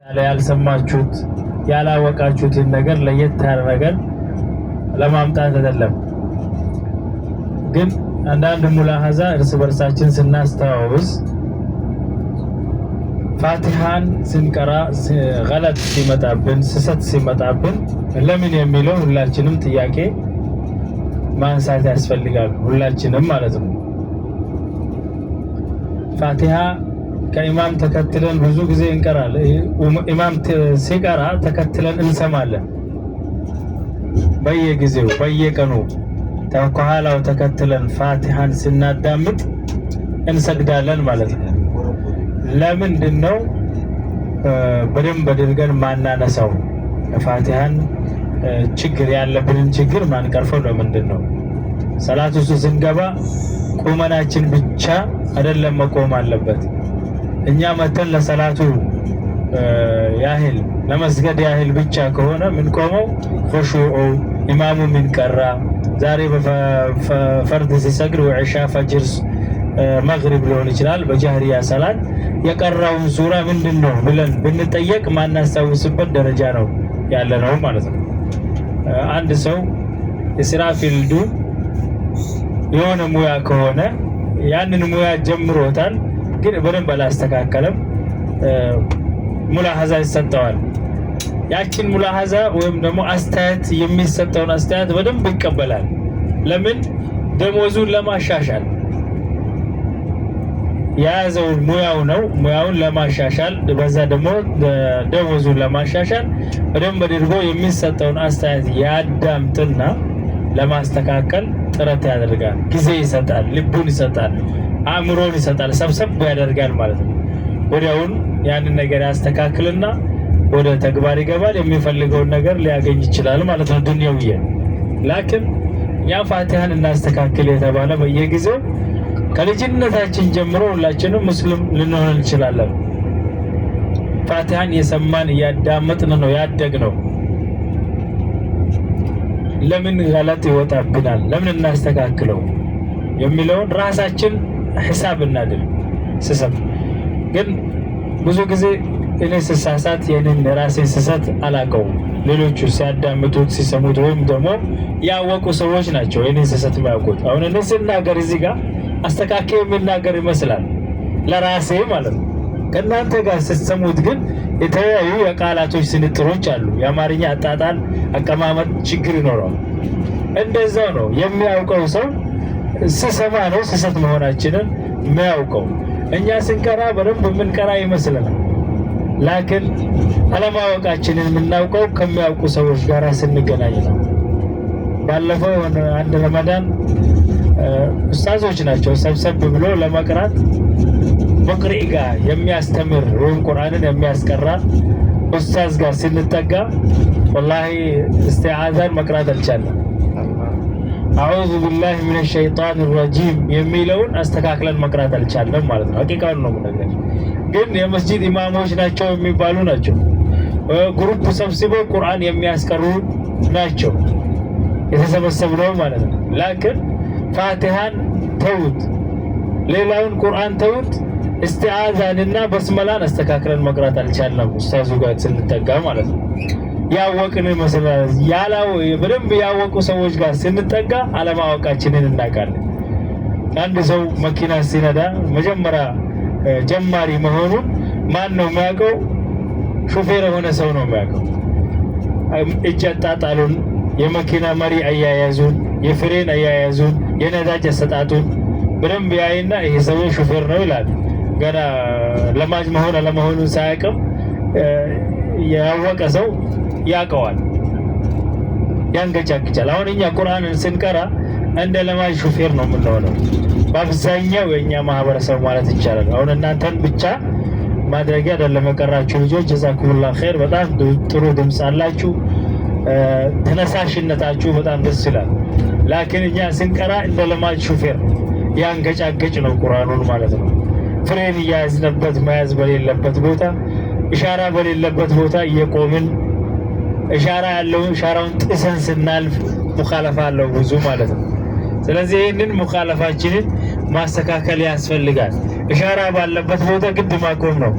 ያልሰማችሁት ያላወቃችሁትን ነገር ለየት ያለ ነገር ለማምጣት አይደለም። ግን አንዳንድ ሙላሀዛ እርስ በርሳችን ስናስተዋውስ ፋቲሃን ስንቀራ ገለጥ ሲመጣብን ስሰት ሲመጣብን ለምን የሚለው ሁላችንም ጥያቄ ማንሳት ያስፈልጋል። ሁላችንም ማለት ነው። ፋቲሃ ከኢማም ተከትለን ብዙ ጊዜ እንቀራለን። ኢማም ሲቀራ ተከትለን እንሰማለን። በየጊዜው በየቀኑ ከኋላው ተከትለን ፋቲሃን ስናዳምጥ እንሰግዳለን ማለት ነው። ለምንድን ነው በደንብ አድርገን ማናነሳው? ፋቲሃን ችግር ያለብንን ችግር ማንቀርፈው ለምንድን ነው? ሰላት ውስጥ ስንገባ ቁመናችን ብቻ አይደለም መቆም አለበት። እኛ መተን ለሰላቱ ያህል ለመስገድ ያህል ብቻ ከሆነ ምንቆመው ኹሹዑ ኢማሙ ምንቀራ ዛሬ በፈርድ ሲሰግድ ወዕሻ፣ ፈጅር፣ መግሪብ ሊሆን ይችላል። በጃህሪያ ሰላት የቀራውን ሱራ ምንድን ነው ብለን ብንጠየቅ ማናስታውስበት ደረጃ ነው ያለ ነው ማለት ነው። አንድ ሰው የስራ field ኡ የሆነ ሙያ ከሆነ ያንን ሙያ ጀምሮታል፣ ግን በደንብ አላስተካከለም። ሙላሀዛ ይሰጠዋል። ያችን ሙላሀዛ ወይም ደግሞ አስተያየት የሚሰጠውን አስተያየት በደንብ ይቀበላል። ለምን? ደሞዙን ለማሻሻል የያዘውን ሙያው ነው። ሙያውን ለማሻሻል በዛ ደግሞ ደሞዙን ለማሻሻል በደንብ አድርጎ የሚሰጠውን አስተያየት ያዳምጥና ለማስተካከል ጥረት ያደርጋል። ጊዜ ይሰጣል፣ ልቡን ይሰጣል፣ አእምሮን ይሰጣል፣ ሰብሰብ ያደርጋል ማለት ነው። ወዲያውን ያንን ነገር ያስተካክልና ወደ ተግባር ይገባል። የሚፈልገውን ነገር ሊያገኝ ይችላል ማለት ነው። ዱንያውዬ ላኪን እኛ ፋቲሃን እናስተካክል የተባለ በየጊዜው ከልጅነታችን ጀምሮ ሁላችንም ሙስሊም ልንሆን እንችላለን። ፋቲሃን የሰማን እያዳመጥን ነው ያደግነው። ለምን ገለጥ ይወጣብናል? ለምን እናስተካክለው የሚለውን ራሳችን ሂሳብ እናድርግ። ስሰብ ግን ብዙ ጊዜ እኔ ስሳሳት የኔን ራሴን ስሳት አላውቀውም። ሌሎቹ ሲያዳምጡት ሲሰሙት ወይም ደግሞ ያወቁ ሰዎች ናቸው የኔን ስሳት የሚያውቁት። አሁን እኔ ስናገር እዚህ ጋር አስተካክዬ የምናገር ይመስላል ለራሴ ማለት ነው። ከእናንተ ጋር ስትሰሙት ግን የተለያዩ የቃላቶች ስንጥሮች አሉ። የአማርኛ አጣጣል አቀማመጥ ችግር ይኖረዋል። እንደዛው ነው የሚያውቀው ሰው ስሰማ ነው ስሰት መሆናችንን የሚያውቀው። እኛ ስንቀራ በደንብ የምንቀራ ይመስለናል። ላክን አለማወቃችንን የምናውቀው ከሚያውቁ ሰዎች ጋር ስንገናኝ ነው። ባለፈው አንድ ረመዳን ኡስታዞች ናቸው ሰብሰብ ብሎ ለመቅራት ሙቅሪ ጋር የሚያስተምር ወይም ቁርአንን የሚያስቀራ ኡስታዝ ጋር ስንጠጋ ወላሂ እስቲዓዛን መቅራት አልቻለም። አዑዙ ቢላሂ ሚነ ሸይጣን ረጂም የሚለውን አስተካክለን መቅራት አልቻለም ማለት ነው። ሀቂቃውን ነው የምነግራችሁ። ግን የመስጂድ ኢማሞች ናቸው የሚባሉ ናቸው። group ሰብስበው ቁርአን የሚያስቀሩ ናቸው የተሰበሰብነው ማለት ነው። ላክን ፋቲሃን ተዉት፣ ሌላውን ቁርአን ተዉት፣ እስቲዓዛንና በስመላን አስተካክለን መቅራት አልቻልንም። ኡስታዙ ጋር ስንጠጋ ማለት ነው። ያወቅን ይመስላል። ያላው በደንብ ያወቁ ሰዎች ጋር ስንጠጋ አለማወቃችንን እናውቃለን። አንድ ሰው መኪና ሲነዳ መጀመሪያ ጀማሪ መሆኑን ማን ነው የሚያውቀው? ሾፌር የሆነ ሰው ነው የሚያውቀው። እጅ አጣጣሉን፣ የመኪና መሪ አያያዙን፣ የፍሬን አያያዙን፣ የነዳጅ አሰጣጡን በደንብ ያይና ይሄ ሰው ሾፌር ነው ይላል። ገና ለማጅ መሆን አለመሆኑን ሳያውቅም ያወቀ ሰው ያውቀዋል፣ ያንገጫግጫል። አሁን እኛ ቁርአንን ስንቀራ እንደ ለማጅ ሾፌር ነው የምንሆነው በአብዛኛው የእኛ ማህበረሰብ ማለት ይቻላል። አሁን እናንተን ብቻ ማድረጊያ አይደለም የቀራችሁ ልጆች፣ ጀዛኩሙላህ ኸይር። በጣም ጥሩ ድምፅ አላችሁ፣ ተነሳሽነታችሁ በጣም ደስ ይላል። ላኪን እኛ ስንቀራ እንደ ለማጅ ሾፌር ያንገጫገጭ ነው ቁርአኑን ማለት ነው። ፍሬን እያያዝንበት መያዝ በሌለበት ቦታ፣ ኢሻራ በሌለበት ቦታ እየቆምን ኢሻራ ያለውን ኢሻራውን ጥሰን ስናልፍ ሙኻለፋ አለው ብዙ ማለት ነው። ስለዚህ ይህንን ሙኻለፋችንን ማስተካከል ያስፈልጋል። ኢሻራ ባለበት ቦታ ግድ ማቆም ነው።